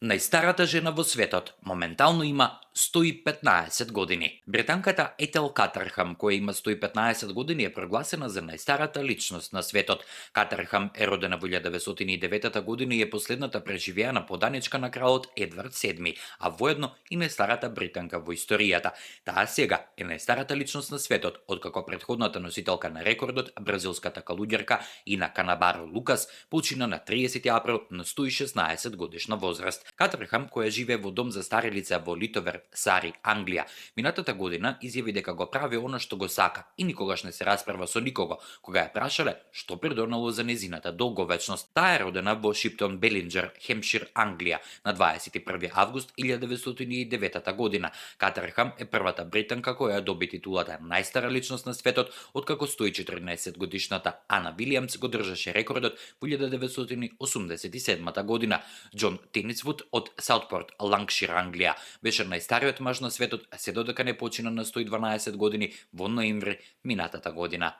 Најстарата жена во светот моментално има 115 години. Британката Етел Катерхам, која има 115 години, е прогласена за најстарата личност на светот. Катерхам е родена во 1909 година и е последната преживеана поданичка на кралот Едвард VII, а воедно и најстарата британка во историјата. Таа сега е најстарата личност на светот, откако претходната носителка на рекордот, бразилската калуѓерка Ина Канабаро Лукас, почина на 30 април на 116 годишна возраст. Катерхам, која живее во дом за стари лица во Литовер, Сари, Англија, минатата година изјави дека го прави она што го сака и никогаш не се расправа со никого, кога ја прашале што придонело за незината долговечност. Таа е родена во Шиптон Белинџер, Хемпшир, Англија, на 21 август 1909 година. Катерхам е првата британка која ја доби титулата најстара личност на светот, откако 114 годишната Ана Вилијамс го држаше рекордот во 1987 година. Џон Тенисвуд од Саутпорт, Ланкшир, Англија, беше најстариот маж на светот, се додека не почина на 112 години во ноември минатата година.